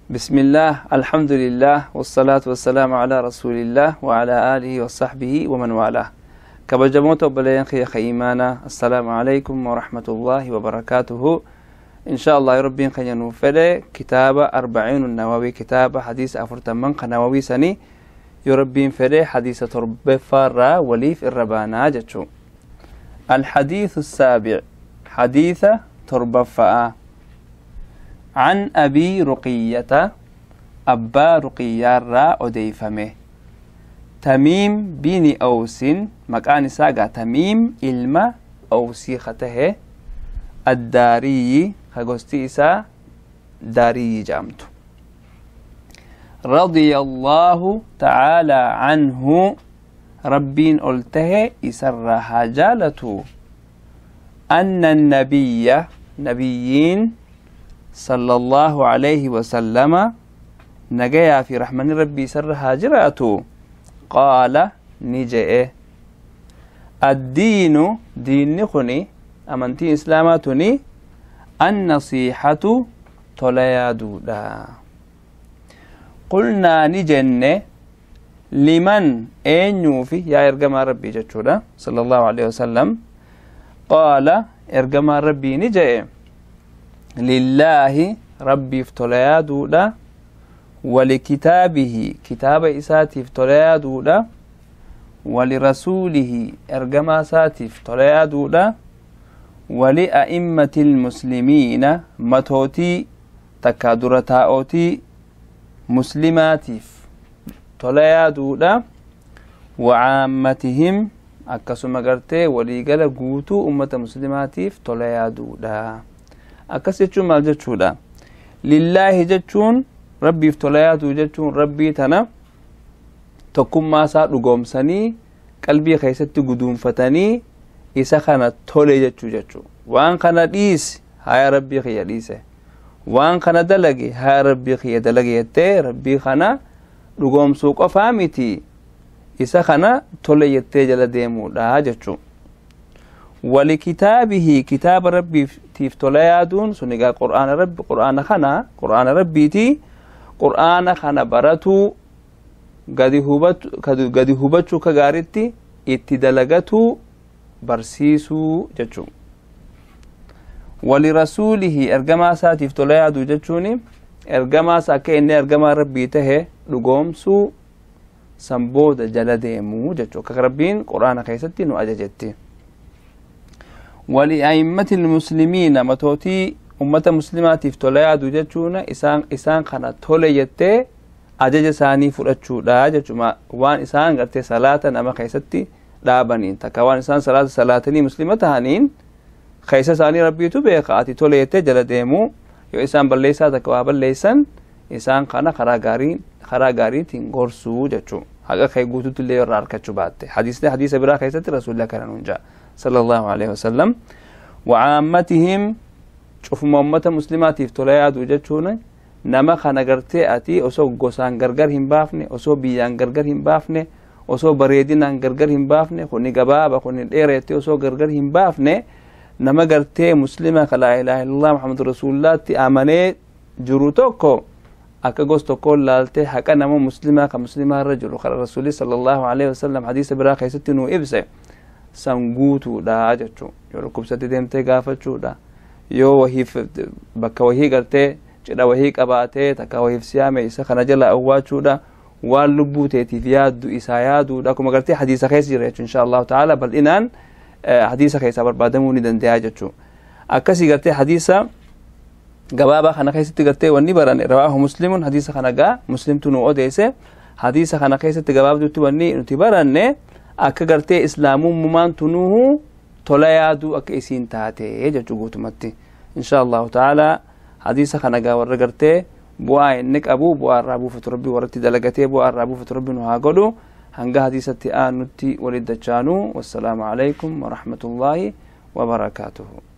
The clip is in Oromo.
بسم الله، الحمد لله، والصلاة والسلام على رسول الله وعلى آله وصحبه ومن والاه. Kabajamoota obboleeyyan kiyya ka iimaanaa، السلام عليكم ورحمة الله وبركاته. إن شاء الله ربين keenya nuuf fedhe kitaaba أربعين النووي، kitaaba hadiisa 40n ka Nawawii sanii, yoo Rabbiin fedhe hadiisa torbeffaarraa waliif irra baanaa jechuu. الحديث السابع، حديث torbaffaa. عن أبي رقية، أبا رقية odeeyfame، تميم بن أوس، maqaan isaa gaa Tamiim ilma Awsii ka tahe، الداري، ka gosti isaa Daariyyi jedhamtu، رضي الله تعالى عنه، Rabbiin ol tahe isarraa haa jaalatu، أن النبي، nabiyyiin، صلى الله عليه وسلم، nagayaa fi rahmanni Rabbii isarra haa jiraatu، قال، ni je'e: الدين، diinni kuni, amantiin Islaamaa tuni، النصيحة، tola yaaduudha. قلنا، ni jenne: لمن، eenyuufi yaa ergamaa Rabbii jechuudha، صلى الله عليه وسلم؟ قال، ergamaa Rabbii ni je'e: لله، Rabbiif tola yaaduudha، ولكتابه، kitaaba isaatiif tola yaaduudha، ولرسوله، ergamaa isaatiif tola yaaduudha، ولأئمة المسلمين، matootii takkaa dura taa'ootii muslimaatiif tola yaaduudha، وعامتهم، akkasuma gartee waliigala guutuu ummata muslimaatiif tola yaaduudha. Akkas jechuun maal jechuudha? لله jechuun, Rabbiif tola yaaduu jechuun, Rabbii tana tokkummaa isaa dhugoomsanii, qalbii keessatti guduunfatanii, isa kana tole jechuu. Waan kana dhiisi, haya Rabbii kiyya dhiise, waan kana dalage, haya Rabbii kiyya dalage jettee Rabbii kana dhugoomsuu qofaa miti, isa kana tole jettee jala deemuudha jechuu. ولكتابه، kitaaba Rabbiitiif tola yaaduun sun egaa Qur'aana Rabbi, Qur'aana kana, Qur'aana Rabbiiti. Qur'aana kana baratuu, gadi hubachuu, ka gaaritti itti dalagatuu, barsiisuu jechuu. ولرسوله، ergamaa isaatiif tola yaaduu jechuun ergamaa isaa akka inni ergamaa Rabbii tahe dhugoomsuu, san booda jala deemuu jechuu, akka Rabbiin Qur'aana keessatti nu ajajetti. ولأئمة المسلمين، matootii ummata muslimaatiif tola yaaduu jechuun isaan kana tole jettee ajaja isaanii fudhachuudha jechuma. Waan isaan gartee salaata nama keessatti dhaabaniin, takka waan isaan salaata salaatanii muslima tahaniin, keessa isaanii Rabbiitu beeka, ati tole jettee jala deemuu. Yoo isaan balleessaa takka waa balleessan, isaan kana karaa gaarii, karaa gaariitiin gorsuu jechuu, haqa kee guutuutti illee irraa harkachuu baatte. Hadiisni hadiisa biraa keessatti Rasuulli akkana nuun ja'a، صلى الله عليه وسلم. وعامتهم، cufuma ummata muslimaatiif tola yaaduu jechuun nama kana gartee ati osoo gosaan gargar hin baafne, osoo biyyaan gargar hin baafne, osoo bareedinaan gargar hin baafne, kuni gabaaba, kuni dheera jettee osoo gargar hin baafne, nama gartee muslima ka لا إله إلا الله محمد رسول الله tti amanee jiru tokko akka gos tokkoon laaltee haqa nama muslimaa ka muslimaa irra jiru, kara Rasuuli صلى الله عليه وسلم hadiisa biraa keessatti nuu ibse san guutuudha jechuu. Yoo dhukkubsatti deemtee gaafachuudha, yoo wahiif bakka wahii gartee cidha wahii qabaatee takka wahiif siyaame isa kana jala awwaachuudha, waan lubbuu teetiif yaaddu isaa yaaduudha, akkuma gartee hadiisa keessa jira jechuun. إن شاء الله تعالى bal'inaan hadiisa keessaa barbaadamuu ni danda'a jechuu. Akkasii gartee hadiisa gabaabaa kana keessatti gartee wanni baran, رواه مسلم، hadiisa kana gaa Muslimtu nu odeesse. Hadiisa kana keessatti gabaabdutti wanni nuti baranne akka gartee Islaamummaan tunuuhu tola yaaduu akka isiin taate jechuu guutumatti. إن شاء الله تعالى hadiisa kana gaa warra gartee bu'aa inni qabu, bu'aa irraa buufatu Rabbi, warratti dalagatee bu'aa irraa buufatu Rabbi nu haa godhu. Hanga hadiisatti aanutti walit dachaanuu، والسلام عليكم ورحمة الله وبركاته.